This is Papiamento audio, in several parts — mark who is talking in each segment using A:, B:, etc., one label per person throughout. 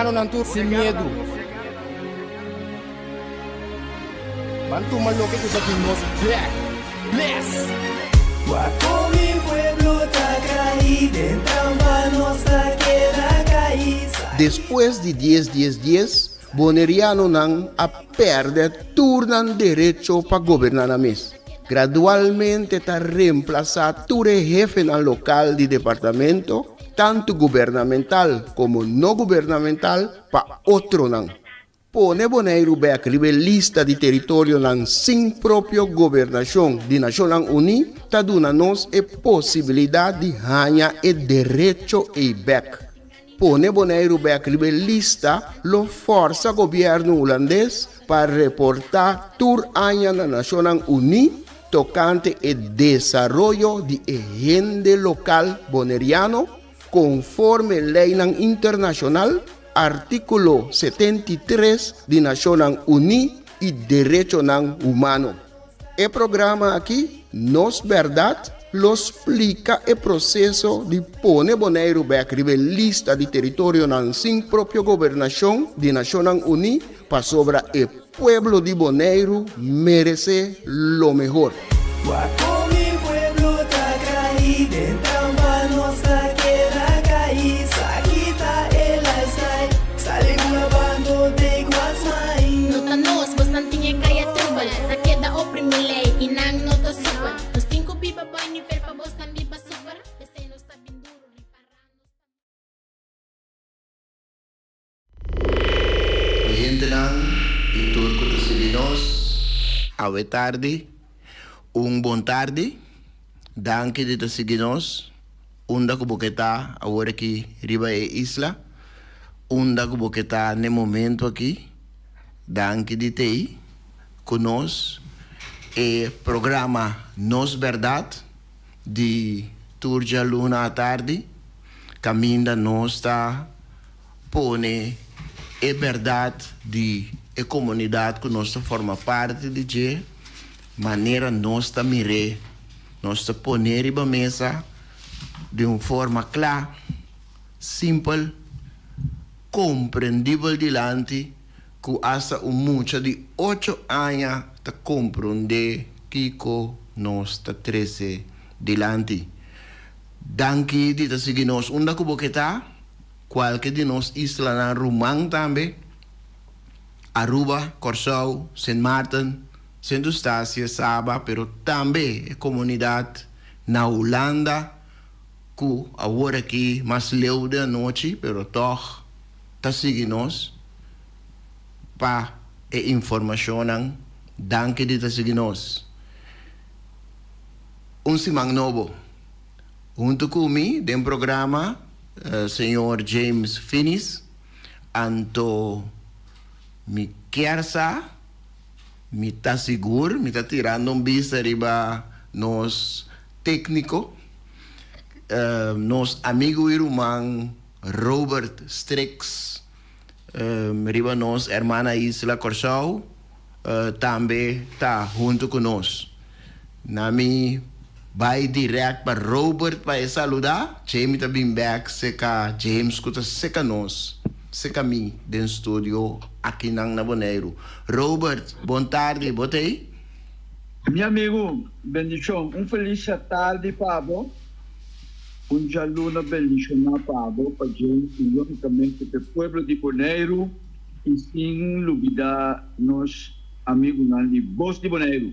A: Bonerianonan tur sin miedu. Ban tuma loke ku ta di nos bek. Bless!
B: Wak kon mi pueblo ta kai den trampa nos ta keda kai.
C: Despues di dies dies dies, Bonerianonan a pèrdè tur nan derecho pa goberná nan mes. Gradualmente ta remplasá tur e hefenan lokal di departamento, tantu gubernamental komo no gubernamental, pa otronan. Pone Boneiru bèk riba e lista di teritorionan sin propio gobernashon di Nashonnan Uní ta duna nos e posibilidat di haña e derecho ei bèk. Pone Boneiru bèk riba e lista lo fòrsa gobièrnu hulandes pa reportá tur aña na Nashonnan Uní tokante e desaroyo di e hende lokal boneriano konforme leinan internashonal, artíkulo 73 di Nashonnan Uní i derechonan humano. E programa aki, Nos Bèrdat, lo splika e proseso di pone Boneiru bèk riba e lista di teritorionan sin propio gobernashon di Nashonnan Uní pasobra e pueblo di Boneiru meresé lo mehor.
B: Wak kon mi pueblo ta kai den trampa nos ta keda kai sa kita e lifestyle sali bula bando take what's mine.
D: No ta nos, bosnan tin e kaya trubel Ta keda oprimi lei i nan no ta super Nos tin ku biba boi nivel pa bosnan biba super P'esei nos ta bin duru ripará nos ta.
C: Oyentenan i tur ku ta sigui nos. Awe tardi, un bon tardi. Danki di ta sigui nos. Unda ku bo ke ta awor aki riba e isla, unda ku bo ke ta n'e momento aki, danki di t'ei ku nos e programa Nos Bèrdat di tur djaluna atardi kaminda nos ta pone e bèrdat di e komunidat ku nos ta forma parti di dje manera nos ta mir'é. Nos ta pone riba mesa di un forma kla, simpel, komprendibel dilanti ku asta un mucha di ocho aña ta komprondé kiko nos ta trese dilanti. Danki di ta sigui nos unda ku bo ke ta, kualke di nos islanan ruman tambe, Aruba, Kòrsou, Sint Maarten, Sint Eustatius, Saba, pero tambe e komunidat na Hulanda ku awor aki mas leu den anochi pero tòg ta sigui nos pa e informashonnan. Danki di ta sigui nos. Un siman nobo. Huntu ku mi den programa señor James Finis anto mi kier sa. Mi ta sigur, mi ta tirando un bista riba nos tékniko, nos amigu i ruman Robert Strix, riba nos hermana isla Kòrsou, tambe ta huntu ku nos. Na mi bai dirèkt pa Robert pa e saludá, djei mi ta bin bèk seka James ku ta seka nos. Seka mi den studio akinan na Boneiru. Robert, bon tardi, bo ta ei?
E: Mi amigu, bendishon. Un felis atardi pa bo. Un djaluna bendishoná pa bo, pa James i lógikamente pa e pueblo di Boneiru i sin lubidá nos amigunan di Bos di Boneiru.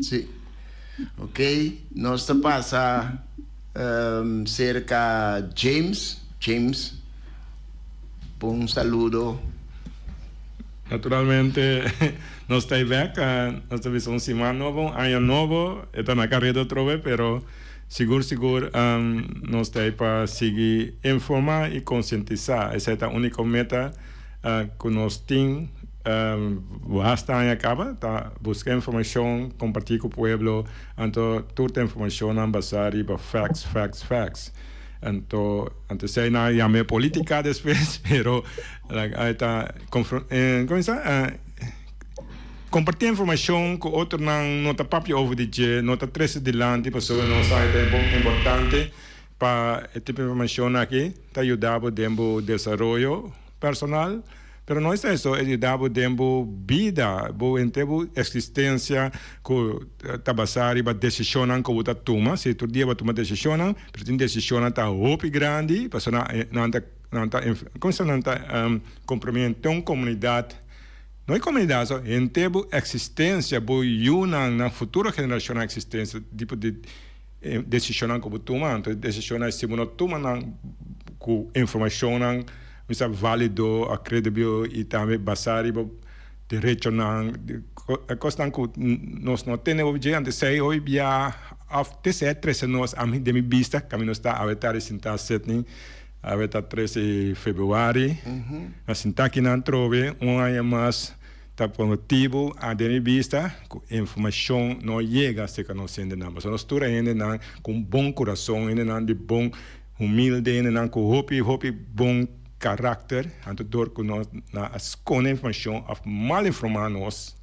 C: Sí. Ok, nos ta pasa. Serka James, James, pon un saludo.
F: Naturalmente nos ta bek, nos ta bisa un siman nobo, un aña nobo, e ta na kareda otrobe, pero sigur sigur nos ta ei pa sigui informa i konsientisá. Esei ta úniko meta ku nos tin. Basta aña kaba ta buska informashon, kompartí ku pueblo. Anto tur ta informacionnan basa riba facts, facts, facts. Anto anto esey nan a yama e politica despues, pero ay ta confron como bisa comparti informacion cu otronan no ta papia over di dje, no ta trece dilanti pasobra nos sa e ta importante. Pa e tipo informacion aki ta yuda bo den bo desaroyo personal, pero no esta eso, e yuda bo den bo bida, bo henter bo existencia cu ta basa riba decisionnan cu bo ta tuma. Si tur dia bo tuma decisionnan, pero tin decisionnan ta hopi grandi, pasobra nan ta nan ta como se nan ta compromete un comunidad, no e comunidad so, henter bo existencia, bo yunan, nan futuro generacionnan existencia, tipo di. E desishonnan ku bo tuma, anto e desishonnan si bo no tuma nan ku informashonnan mi sa válido, kredibel i tambe basá riba derechonan, e kosnan ku nos no tene hopi dje, anto esei hopi bia òf te esei a trese nos ami den mi bista kaminda nos ta awe tardi sintá Sydney, awe ta tres di febrüari, nos sintá akinan atrobe un aña mas. Ta por motibu a den mi bista ku informashon no yega serka nos hendenan. Pasobra nos tur a hendenan ku un bon kurason, hendenan di bon humilde, hendenan ku hopi hopi bon karakter. Anto dor ku nos nan a skonde informashon òf mal informá nos,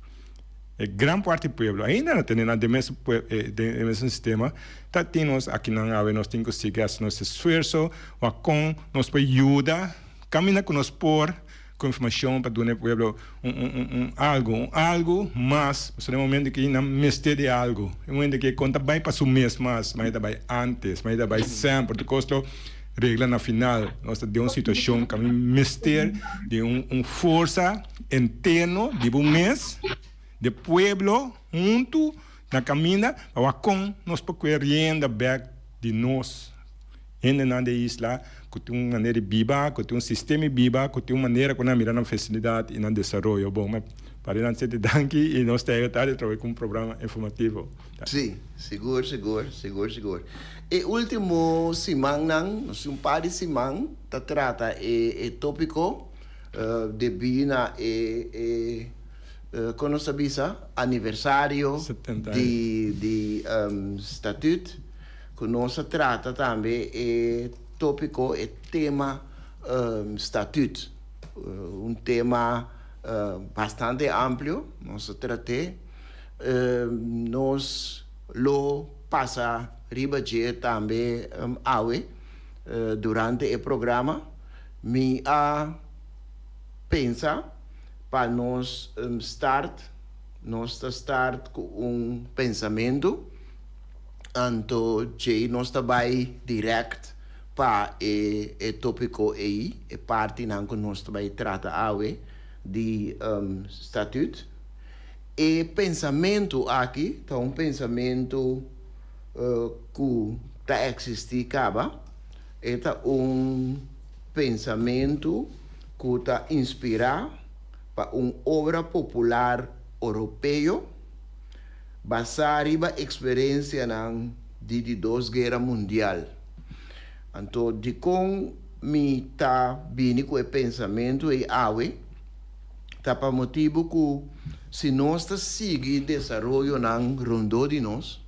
F: e gran parti pueblo ainda na tene nan den mes den e mesun sistema ta tin nos akinan awe. Nos tin ku sigui hasi nos esfuerso wak kon nos por yuda kaminda ku nos por. Ku informashon pa duna e pueblo un un un un algu, un algu mas, pasobra e momento ki nan mester di algu, e momento ki e kon ta bai pa su mes mas, mas e ta bai antes, mas e ta bai semper, tur kos lo regla na final. Nos ta den un situashon ku ami mester di un un forsa interno di bo mes, di e pueblo huntu na kaminda pa wak kon nos por kue rienda bek di nos. Hendenan di e isla ku tin un manera di biba, ku tin un sistema di biba, ku tin un manera ku nan mira nan fesilidat i nan desaroyo. Bon, ma para nan senti danki i nos ta yega tardi atraves ku un programa informativo.
C: Sí, sigur, sigur, sigur, sigur. E último simannan, nos tin un par di siman ta trata e e tópiko debí na e e kon nos ta bisa aniversario di di statüt. Ku nos a trata tambe e tópiko, e tema statüt. Un tema bastante amplio nos a trat'é. Nos lo pasa riba dje tambe awe durante e programa. Mi a pensa pa nos start, nos ta start ku un pensamentu. Anto djei nos ta bai direct pa e e topico ei, e partinan cu nos ta bai trata awe di Statuut. E pensamento aki ta un pensamento cu ta existi caba, e ta un pensamento cu ta inspira pa un obra popular Oropeo, Basá riba eksperensianan di di dos guera mundial. Anto dikon mi ta bini ku e pensamentu ei awe? Ta pa motibu ku si nos ta sigui desaroyonan rondó di nos,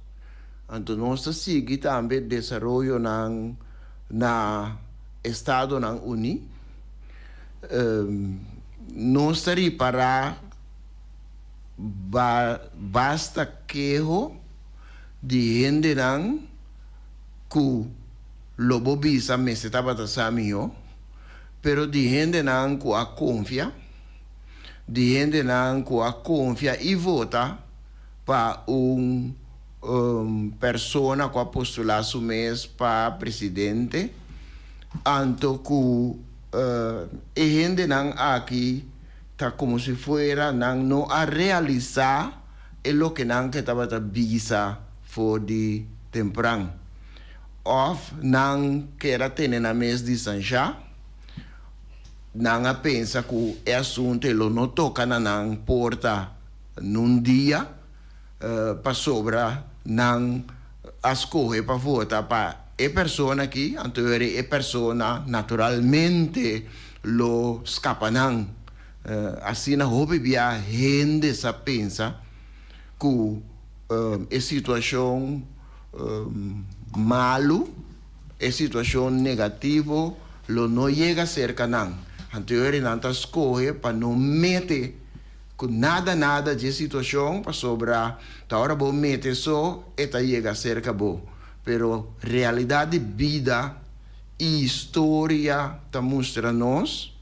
C: anto nos ta sigui tambe desaroyonan na Estadonan Uní, nos ta ripará, Ba basta keho di hendenan ku lo bo bisa mester tabata sa mihó, pero di hendenan ku a konfia, di hendenan ku a konfia i vota pa un persona ku a postulá su mes pa presidente, anto ku e hendenan aki Ta como si fuera nan no a realisa e loke nan ke tabata bisa for di tempran. Of nan ker a tene nan mes distansha, nan a pensa cu e asunto e lo no toca na nan porta nun dia, pasobra nan a scoge pa vota pa e persona aki, anto e persona naturalmente lo scapa nan. Asina hopi bia hende sa pensa cu e situacion malu, e situacion negativo lo no yega cerca nan. Anto nan ta scoge pa no mete Ku nada nada dje situashon pasobra ta ora bo mete so e ta yega serka bo. Pero realidat di bida i historia ta mustra nos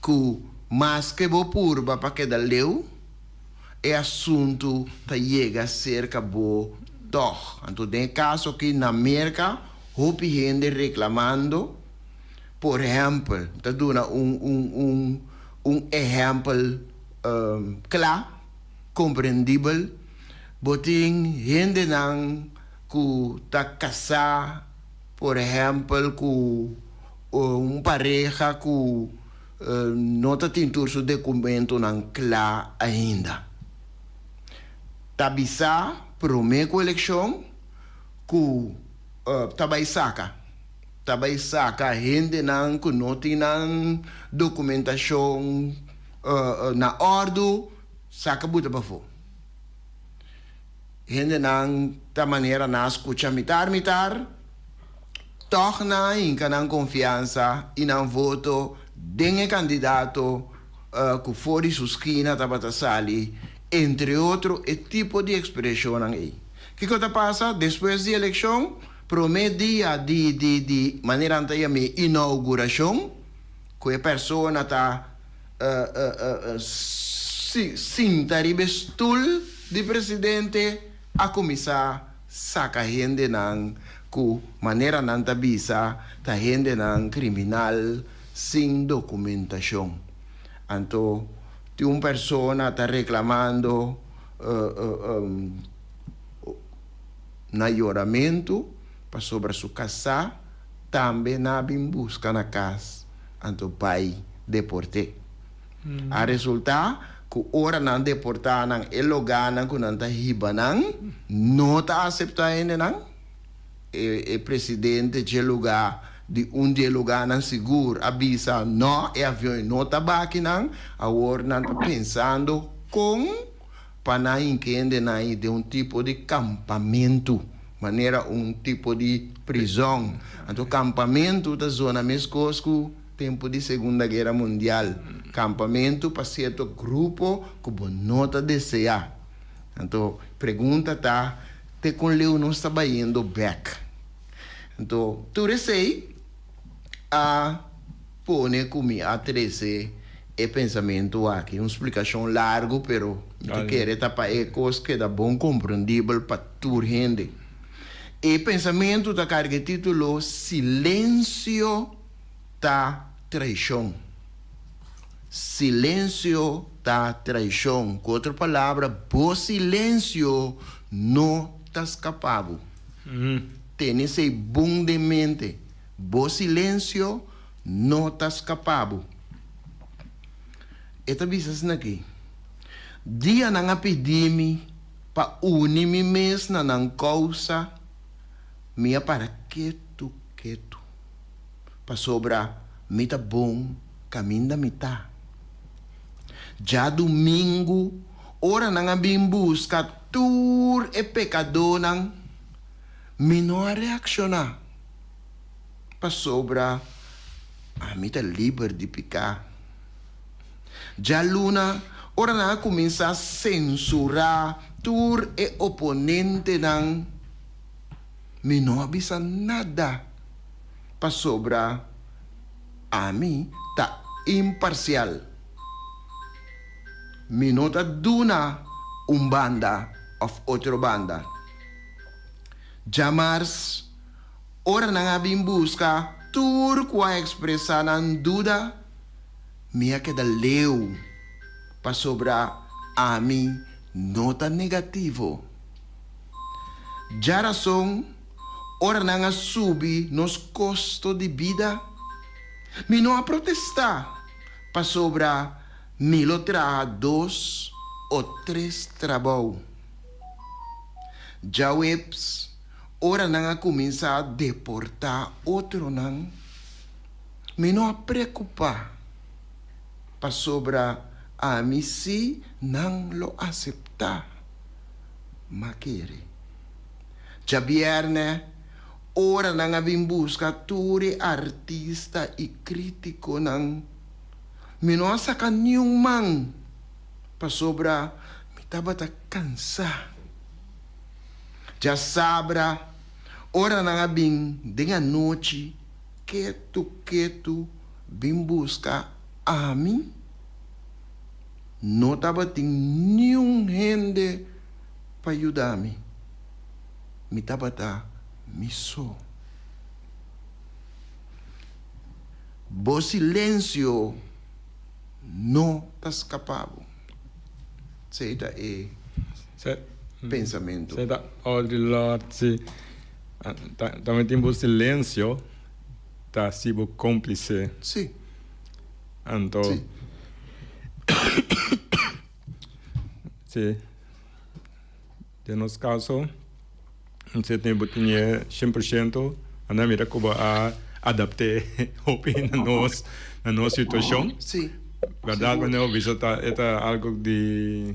C: ku maske bo purba pa keda leu, e asuntu ta yega serka bo tòg. Anto den e kaso aki na Merka hopi hende reklamando, por ehèmpel, mi ta duna un un un un ehèmpel kla, komprendibel, bo tin hendenan ku ta kasá por ehèmpel ku un pareha ku no ta tin tur su dokumentonan kla ainda. Ta bisa promé ku elekshon ku ta bai saka. Ta bai saka hendenan ku no tin nan dokumentashon na òrdu, saka buta pafó. Hendenan ta manera nan a skucha mitar mitar, tòg nan a hinka nan konfiansa i nan voto den e kandidato ku for di su skina tabata sali, entre otro e tipo di ekspreshonnan ei. Kiko ta pasa despues di elekshon? Promé dia di di di manera nan ta yam'é inougurashon, ku e persona ta sinta riba e stul di presidente a kuminsá saka hendenan ku manera nan ta bisa ta hendenan kriminal sin dokumentashon. Anto tin un persona ta reklamando na yoramentu pasobra su kasá tambe nan a bin buska na kas anto bai deport'é. A resultá ku ora nan deportá nan e logánan ku nan ta hiba nan no ta aseptá hendenan. E e presidente dje lugá di un di e lugánan sigur a bisa no e avion no ta baki nan. Awor nan ta pensando kon pa nan hinka hendenan ei den un tipo di kampamentu, manera un tipo di prizòn. Anto kampamentu ta zona meskos ku tempu di Segunda Guera Mundial, kampamentu pa sierto grupo ku bo no ta deseá. Anto pregunta ta, te kon leu nos ta bayendo bèk? Anto tur esei a pone ku mi a trese e pensamentu aki. Un splikashon largu, pero mi ta kere ta pa e kos keda bon komprendibel pa tur hende. E pensamentu ta karga e título Silensio ta traishon. Silensio ta traishon. Ku otro palabra, bo silensio no ta skapa bo. Tene esei bon den mente. Bo silensio no ta skapa bo. E ta bisa asina aki, Dia nan a pidi mi pa uni mi mes na nan kousa, mi a para ketu ketu, pasobra mi ta bon kaminda mi ta. Djadumingu, ora nan a bin buska tur e pekadónan, mi no a reakshoná. Pasobra ami ta liber di piká. Djaluna, ora nan a kuminsá sensurá tur e oponentenan, mi no a bisa nada, pasobra ami ta imparsial. Mi no ta duna un banda òf otro banda. Djamars, Ora nan a bin buska tur ku a ekspresá nan duda, mi a keda leu, pasobra ami no ta negativo. Djarason, ora nan a subi nos kosto di bida, mi no a protestá, pasobra mi lo traha dos o tres trabou. Djaweps, Ora nan a kuminsá deportá otronan, mi no a preokupá, pasobra ami sí nan lo aseptá. M'a kere. Djabièrnè, ora nan a bin buska tur e artista i krítikonan, mi no a saka niun man, pasobra mi tabata kansá. Djasabra, Ora nan a bin den anochi ketu ketu bin buska ami, no tabatin niun hende pa yuda mi. Mi tabata mi so. Bo silensio no ta skapa bo. Esei ta e pensamentu.
F: Esei ta Audre Lorde, si. Tambe tin bo silensio ta hasi bo cómplice.
C: Si.
F: Anto.
C: Si.
F: Si. Den nos caso, si tin bo tin e shen por shento, anda mira cu bo a adapte hopi na nos, na nos situacion.
C: Si.
F: Berdad manera bo bisa ta e ta algo di,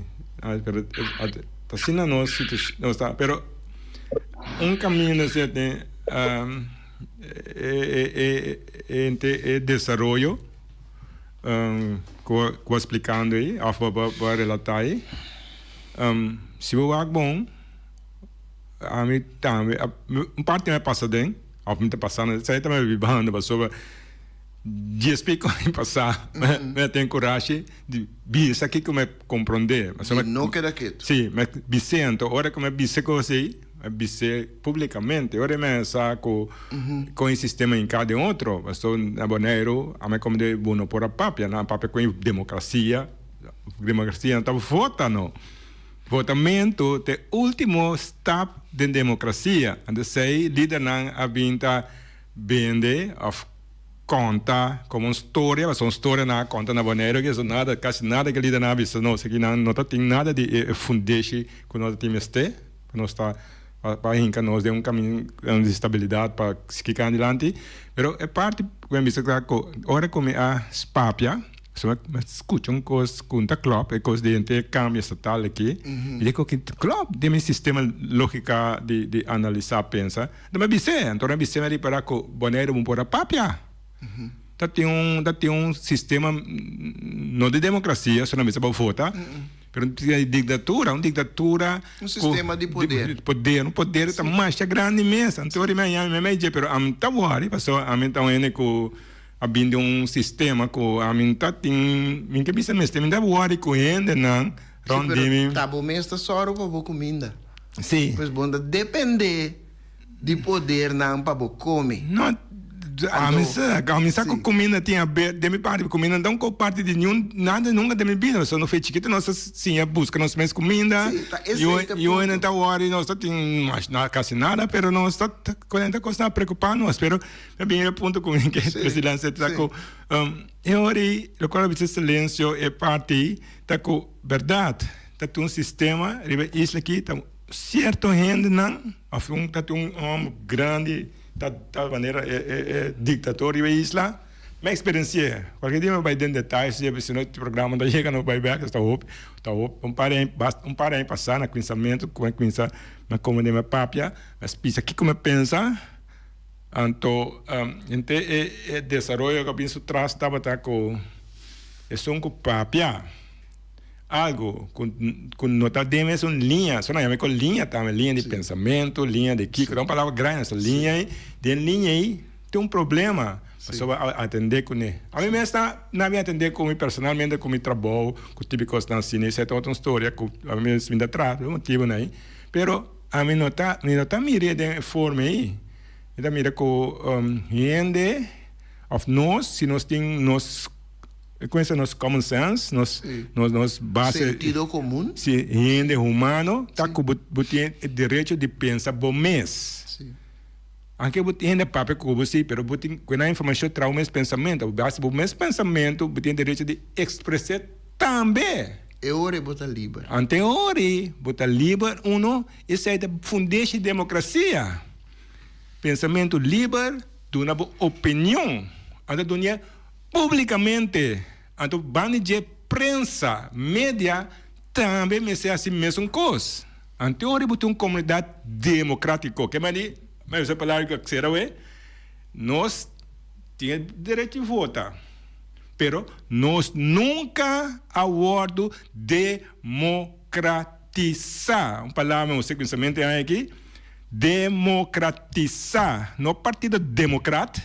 F: pero ta asina nos situacion, nos ta, pero un caminda si tin e e e desaroyo cu bo a splicando ey of bo a relata ey. Si bo wak bon, ami tambe a, un parti mi a pasa den, of mi ta pasando, esei ta mi bibando pasobra dies pico aña pasá mi a ten kurashi di bisa kiko mi a komprondé.
C: Di no keda ketu.
F: Si, mi a bis'é, anto ora ku mi a bisa kos ei, mi a bis'é publikamente, ora mi a sa ku kon e sistema hinká den otro, pasobra na Boneiru ami a komprondé bo no por a papia, nan a papia ku e demokrasia. Democracia no ta vota no. Votamento ta e ultimo stap den democracia. Anto esey lidernan a bin ta bende of conta como un storia, pasobra un storia nan a conta na Boneiru que eso nada, casi nada ke lidernan a bisa nos aki nan no ta tin nada di e fundeshi cu nos ta tin mester pa nos ta pa hinca nos den un camin di stabilidad pa sigui cana dilanti. Pero e parti cu mi a bisa ta cu ora cu mi a papia. So mi a scucha un cos cu ta klop, e cos di henter cambio estatal aki. Mi di cu ki klop den mi sistema logica di di analisa pensa. Anto mi a bis'é, anto mi a bis'é mi a ripara cu Boneiru bo por a papia. Ta tin un ta tin un sistema no di democracia, so nan bisa bo vota, pero un sistema di dictatura, un dictatura
C: Un sistema di poder.
F: Di poder, un poder ta masha grandi mes. Anto ora mi a yama mi a dje pero ami ta wori pasobra ami ta un hende cu A bin den un sistema ku ami no ta tin, mi ke bisa mester, mi ta wòri ku hendenan rònt di mi.
C: Sí, pero ta bo mes ta sòru pa bo kuminda.
F: Sí.
C: Pues bo no ta dependé di podernan pa bo kome.
F: No, ami sa, ami sa ku kuminda tin haber, den mi parti kuminda no ta un parti di niun nada nunka den mi bida, pasobra no fe chikito nos ta siña buska nos mes kuminda,
C: Sí, ta esei ta punto.
F: i hopi ta wòri nos ta tin kasi nada, pero nos ta konenta kos ta preokupa nos, pero. Ta bin e punto ku mi ke presidente ta ku e ora ei lokual a bisa silensio e parti ta ku bèrdat ta tin un sistema riba e isla aki ta sierto hendenan òf un ta tin un hòmber grandi ta ta manera e e diktator riba e isla mi a eksperensi'é kualke dia mi bai den detaye si si no e programa no ta yega no bai bèk ta hopi ta hopi un par aña basta un par aña pasá na kuminsamentu ku mi a kuminsá mi a komende mi a papia mi a bisa kiko mi a pensa. Anto henter e e desaroyo ku a bin su tras tabata ku esun ku papia algu ku ku no ta den mesun liña, so nan yama e ku liña tambe, liña di pensamentu, liña di kiko, ta un palabra grandi, so liña ei, den liña ei tin un problema pasobra a atendé kuné. Ami mes ta na bin atendé ku mi personalmente ku mi trabou, ku tipo di kosnan asina, esei ta otro storia ku ami mes mi ta traha pa e motibunan ei, pero ami no ta mi no ta mir'é den e forma ei. Mi ta mira ku hende òf nos, si nos tin nos, kon esei nos common sense, nos nos nos base.
C: Sentido komun.
F: Si, hende humano ta ku bo bo tin e derecho di pensa bo mes.
C: Si.
F: Anke bo tin hende papia ku bo si, pero bo tin ku nan informashon traha bo mes pensamentu. A base bo mes pensamentu bo tin e derecho di ekspres'é tambe.
C: E ora ei bo ta liber.
F: Ante e ora ei bo ta liber uno, esei ta fundeshi di demokrasia. Pensamentu liber, duna bo opinion, anto dun'e publicamente, anto banda dje prensa, media, tambe mester haci mesun cos. Anto ora bo tin un comunidad democratico, ke mandi, mi a usa e palabra cu a cera awe, nos tin e derecho di vota, pero nos nunca a wordo democratisa, un palabra mi a usa cuminsamentu e aña aki. Demokratisá, no Partido Demokrat,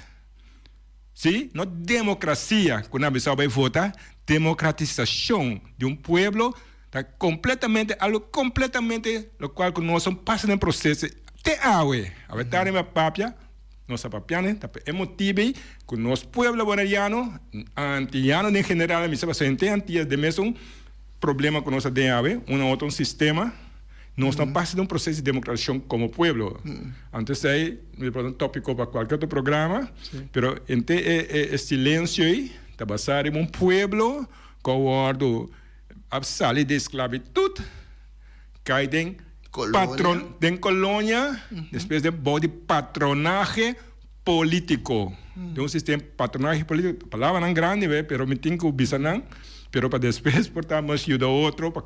F: sí, no demokrasia ku nan bisa bai vota, demokratisashon di un pueblo ta kompletamente algu kompletamente lokual ku nos a pasa den proseso te awe. Awe tardi mi a papia, nos a papiando ta pa e motibu ei ku nos pueblo boneriano, antiano den general, mi sa pasobra henter Antias den mesun problema ku nos a den awe, un otro un sistema. Nos no pasa den un proceso di democratisacion como pueblo. Anto esey mi por ta un topico pa cualkier otro programa, pero henter e e silencio ey ta basa riba un pueblo cu a wordo a sali di esclavitud cay den patron den colonia, despues den bou di patronahe politico, den un sistema patronahe politico, palabranan grandi wey, pero mi tin cu bisa nan, pero pa despues por ta nos yuda otro pa.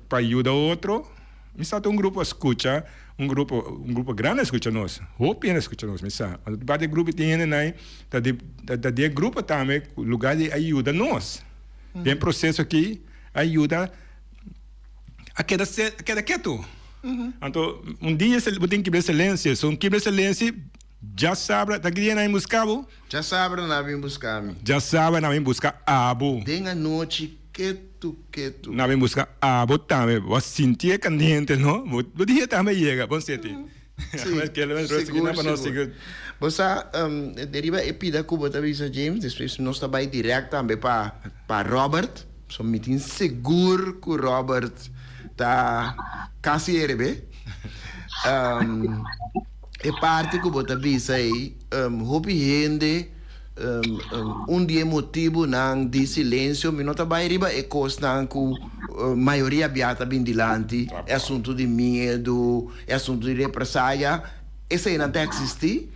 F: Pa yuda otro, mi sa ta un grupo a scucha, un grupo, un grupo grandi a scucha nos, hopi hende a scucha nos, mi sa. Anto parti e grupo tin hendenan ta di, ta di e grupo tambe cu lugar di a yuda nos den e proceso aki, a yuda, a keda a keda ketu. Anto un dia bo tin kibra e silencio, so un kibra e silencio, djasabra ta ki dia nan a bin busca bo?
C: Djasabra nan a bin busca mi.
F: Djasabra nan a bin busca abo.
C: Den anochi Ketu, ketu.
F: Na bin buska abo tambe. Bo a sinti e kandente, no? Bo dia tambe yega. Bon seti.
C: Si, sigur, sigur. Bo sa, deriba e pida ku bo ta bisa, James, despues nos ta bai dirèkt tambe pa pa Robert. So mi tin sigur ku Robert ta kasi erebe. E parti ku bo ta bisa ei, hopi hende. Un di e motibunan di silensio mi no ta bai riba e kosnan ku mayoria bia ta bin dilanti, e asuntu di miedu, e asuntu di represaya, eseinan ta eksistí,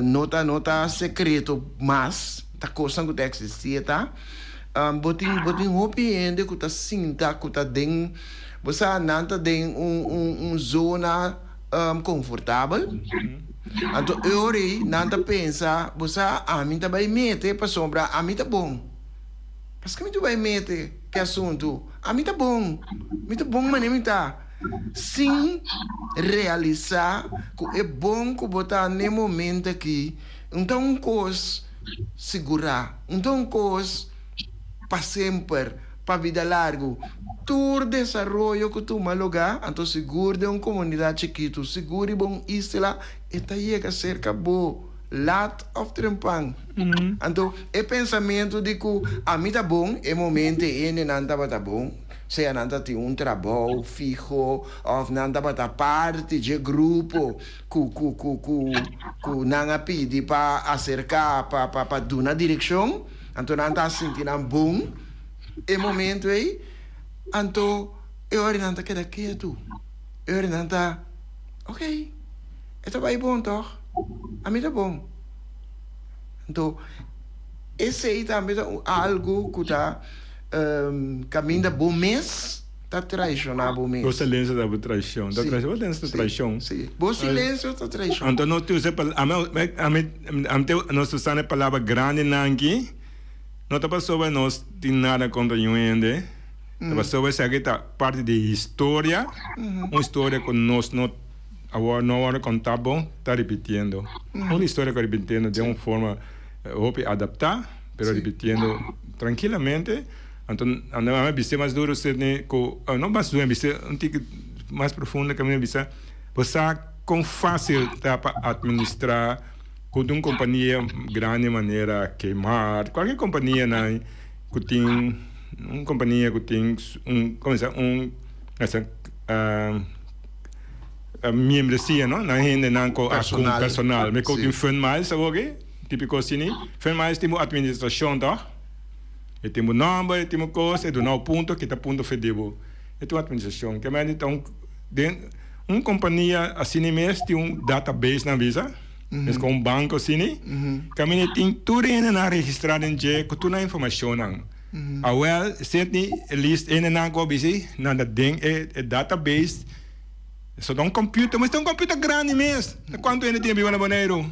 C: no ta no ta sekreto mas, ta kosnan ku ta eksistí e ta. Bo tin bo tin hopi hende ku ta sinta ku ta den, bo sa nan ta den un un un zona. Konfortabel. Anto e ora ei nan ta pensa, Bo sa, ami ta bai mete pasobra ami ta bon. Paske mi ta bai mete ku e asuntu? Ami ta bon. Mi ta bon manera mi ta. Sin realisá ku e bon ku bo ta n'e momento aki no ta un kos sigurá, no ta un kos pa semper. Pa bida largu. Tur desaroyo ku tuma lugá, anto sigur den un komunidat chikitu, sigur riba un isla, e ta yega serka bo, lat òf trempan. Anto, e pensamentu di ku ami ta bon, e momento e hendenan tabata bon, sea nan ta tin un trabou fiho òf nan tabata parti dje grupo ku ku ku ku ku nan a pidi pa aserká pa pa pa duna direkshon, Anto nan ta sinti nan bon e momento ei, anto e ora nan ta keda ketu. E ora nan ta, ok, e ta bai bon tòg? Ami ta bon. Anto esei tambe ta un algu ku ta kaminda bo mes ta traishoná bo mes.
F: Bo silensio ta bo traishon. Ta traishon, bo silensio ta traishon.
C: Sí, bo silensio ta traishon.
F: Anto no ta usa e palabra, ami, ami te, nos ta usando e palabra grandinan aki, no ta pasobra nos tin nada kontra niun hende, ta pasobra esaki ta parti di historia, un historia ku nos no awor no a wòrdu kontá bon, ta ripitiendo. Un historia ku a ripitiendo den un forma hopi adaptá, pero ripitiendo trankilamente. Anto anda a bis'é mas duro Sidney ku, no mas duro, a bis'é un tiki mas profundo kaminda a bisa, bo sa kon fásil ta pa atministrá ku un kompania grandi manera Kmart, kualke kompanianan ku tin un kompania ku tin un komo bisa un miembresia no, nan hendenan ku a personal, mi ku tin Fun Miles awoki, tipiko asina, Fun Miles tin bo atministrashon tòg. E tin bo nòmber, e tin bo kos, e duna bo punto, kita punto fe di bo. E tin un atministrashon. Ke mende ta un den un kompania asina mes tin un database nan bisa, mes kon un banko asina, kaminda e tin tur hendenan registrá den dje ku tur nan informashonnan. Awèl, Sidney, e list hendenan ku a bisi, nan ta den e database. So ta un computer, mester un computer grandi mes. Ta cuanto hende tin biba na Boneiru?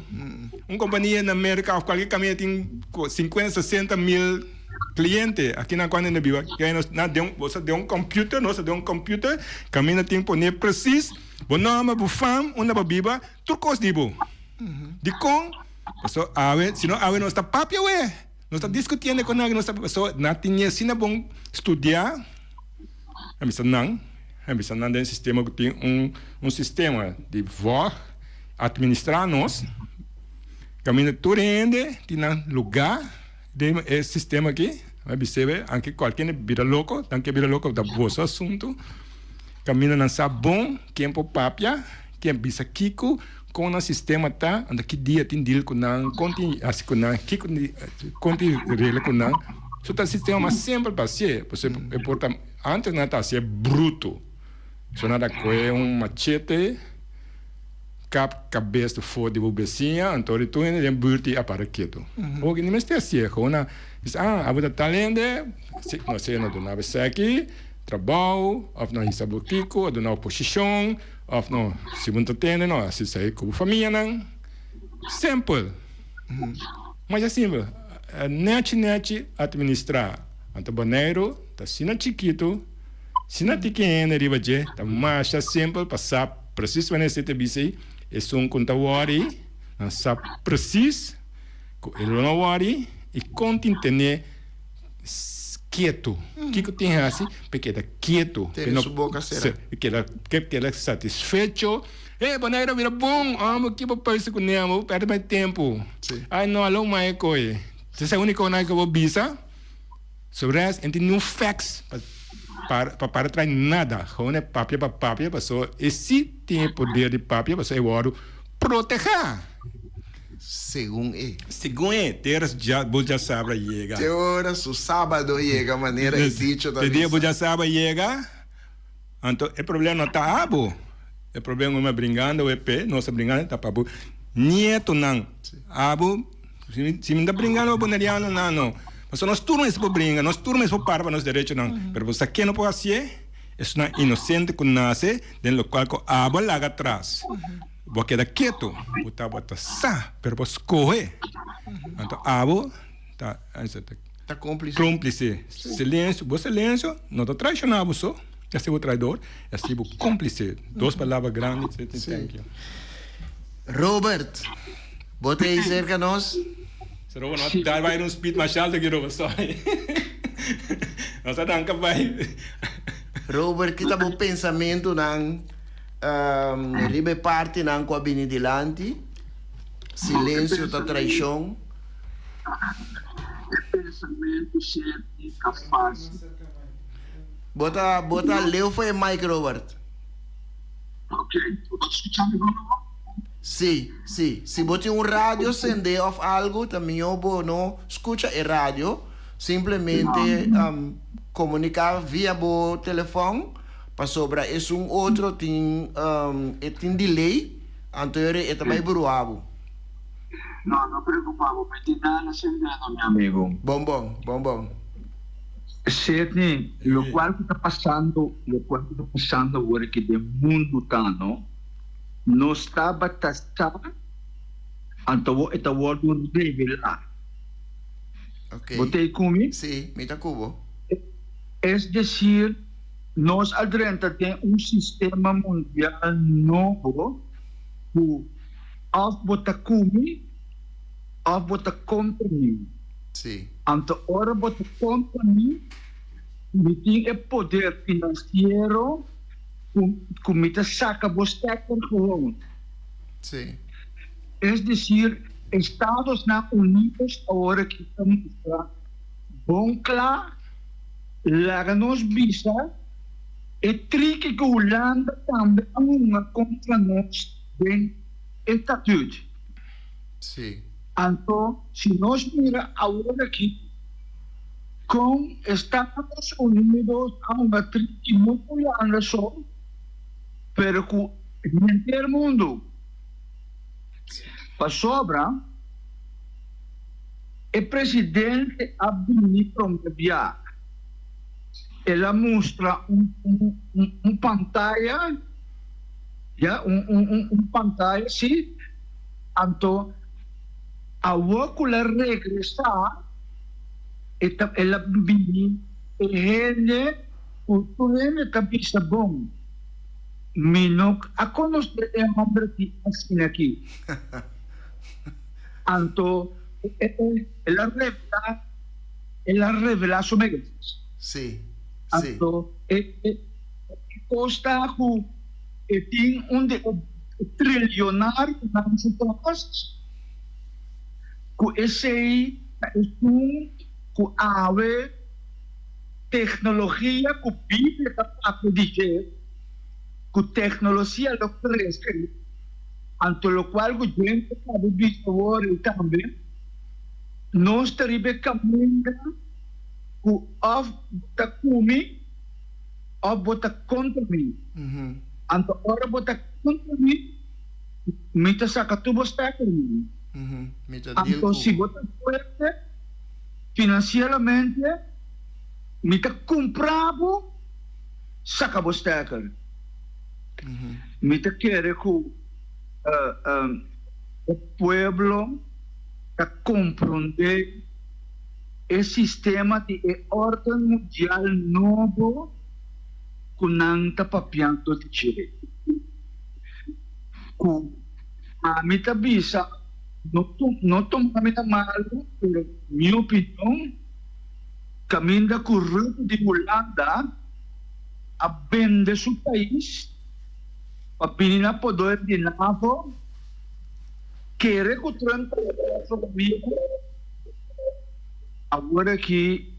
F: Un compania na Merca of cualkier caminda tin 50, 60 mil cliente. Aki nan cuanto hende biba? Kaya nos na den, bo sa den un computer, nos ta den un computer, caminda tin pone precies. Bo nòmber, bo fam, unda bo biba, tur kos di bo. Dikon? Pasobra awe, si no awe nos ta papia awe. Nos ta diskutiendo ku nan, nos ta pasobra nan tin asina bon studiá. A bisa nan, a bisa nan den sistema ku tin un un sistema di vòg atministrá nos, kaminda tur hende tin nan lugá den e sistema aki. A bis'é anke kualke hende bira loko, nan ke bira loko ta boso asuntu. Kaminda nan sa bon ken por papia, ken bisa kiko, kon nan sistema ta, anto ki dia tin deal ku nan, kon tin hasi ku nan, kiko kon tin regla ku nan. So ta sistema mas simpel pa hasié, pasobra e por ta antes nan ta hasié bruto. So nan ta kohe un machete kap kabes for di bo besiña, anto di tur hende den buurt a para ketu. Awor ni mester hasié, gewoon nan bisa ah abo ta tal hende, no sé no duna bo esaki. Trabou, of no hisa bo kiko, a duna oposishon, of no, si bo no ta tende, no hasi esei ku bo famianan. Simpel. Masha simpel. Nechi nechi atministrá. Anto Boneiru ta asina chikitu, asina tiki hende riba dje, ta masha simpel pa sa presis wanneer esei ta bisa ei, esun ku no ta wòri, nan sa presis ku e lo no wòri i kon tin tene. Ketu. Kiko tin hasi pa e keda ketu?
C: Tene su boka sera.
F: E keda keda satisfecho. Hey, Bonaire bira bon. Amo ki bo pèrsè ku ne amo. Bo pèrdè mai tempu. Ay no, alo mai e koe. Esei uniko nan ku bo bisa. So res, en tin niun facts pa pa para trae nada. Gewoon e papia pa papia paso e si tin e poder di papia paso e wòrdu protehá.
C: Segun e.
F: Segun e, te ora su bo djasabra yega.
C: Te ora su sábado yega, manera e dicho ta
F: bisa. Te dia bo djasabra yega, anto e problema no ta abo. E problema ku mi a bringando awe p'e, nos a bringando ta pa bo nietonan. Abo, si mi ta bringando pa bonerianonan no. Pasobra nos tur mester por bringa, nos tur mester por para pa nos derechonan. Pero bo sa ken no por hasié? Esunnan inosente ku nase den lokual ku abo a laga atras. Bo a keda ketu, bo tabata sa, pero bo a skohe. Anto abo ta
C: Ta cómplice.
F: Cómplice. Silencio, bo silencio no ta traiciona bo so, ta haci bo traidor, ta haci bo cómplice. Dos palabra grandi, thank you.
C: Robert, bo ta ei cerca nos?
F: Si Robert no a bai un speed masha alto aki Robert, sorry. Nos a danka bai.
C: Robert, ki ta bo pensamentonan Riba e partinan ku a bini dilanti, silensio ta traishon.
E: E pensamentu sierti ta fásil.
C: Bo ta bo ta leu for e mic Robert.
E: Ok, bo ta skucha mi bon awor?
C: Si, si. Si bo tin un radio sende òf algu ta mihó bo no skucha e radio, simplemente komuniká via bo telefòn. Pasobra esun otro tin e tin delay, anto e e ta bai brua bo.
E: No, no preocupa bo, mi tin nada sendendo mi amigo.
C: Bon bon, bon bon.
E: Sidney, locual cu ta pasando, locual cu ta pasando awor aki den mundo ta no, nos tabata sa, anto awor e ta wordo revela.
C: Ok.
E: Bo ta ei cu mi?
C: Si, mi ta cu bo.
E: Es decir, nos a drenta den un sistema mundial nobo ku òf bo ta ku mi òf bo ta kontra mi.
C: Sí.
E: Anto ora bo ta kontra mi, mi tin e poder finansiero ku ku mi ta saka bo stekker gewoon.
C: Sí.
E: Es desir, Estadosnan Unidos awor aki ta mustra bon kla. Laga nos bisa e triki ku Hulanda tambe a hunga kontra nos den e statuut.
C: Sí.
E: Anto si nos mira awor aki kon Estados Unidos a hunga triki no ku Hulanda so, pero ku henter mundu. Pasobra. E presidente a bini prome bia. El a mustra un un pantaya, ya, un un un pantaya si. Anto awor ku el a regresá e ta el a bini e hende ku tur hende ta bisa bon. Mi no a konosé e hòmber aki asina aki. Anto el a revelá, el a revelá su mes.
C: Sí, sí.
E: Anto e kos ta ku e tin un di e trilionarionan su tras, ku esei ta esun ku awe teknologia ku Biblia ta papia di dje, ku teknologia lo krese, anto lokual ku djente sabi bisa awor i tambe, nos ta riba e kaminda ku òf bo ta ku mi òf bo ta kontra mi. Anto ora bo ta kontra mi, mi ta saka tur bo stèkernan. Anto si bo ta fuerte finansieramente, mi ta kumpra bo saka bo stèker. Mi ta kere ku e pueblo ta komprondé e sistema di e órden mundial nobo ku nan ta papiando di dje. Ku ami ta bisa, no no tuma mi na malu, pero mi opinion, kaminda ku Rutte di Hulanda a bende su pais pa bini na poder di NAVO, kere ku Trump ta su amigu, awor aki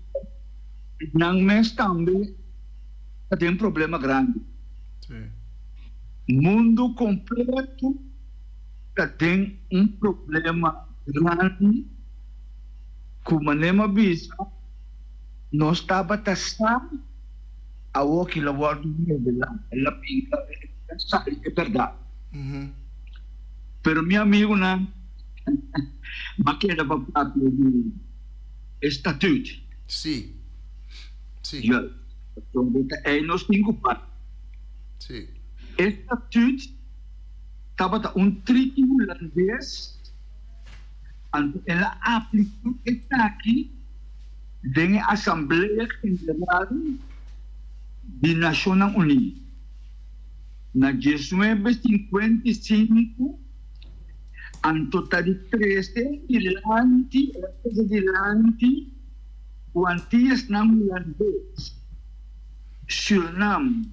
E: nan mes tambe ta den problema grandi. Mundu kompleto ta den un problema grandi ku manera mi a bisa nos tabata sa awor ki lo wòrdu revelá, el a bira el a sali e bèrdat. Pero mi amigunan m'a keda pa papia di e statut.
C: Sí. Sí.
E: Juist. Pasobra ta ei nos tin ku papia.
C: Sí.
E: E statut tabata un triki hulandes, anto el a apliká esaki den e Asamblea General di Nashonnan Uní na diesnuebe 55, anto ta di trese dilanti, el a trese dilanti ku Antiasnan Hulandes, Surinam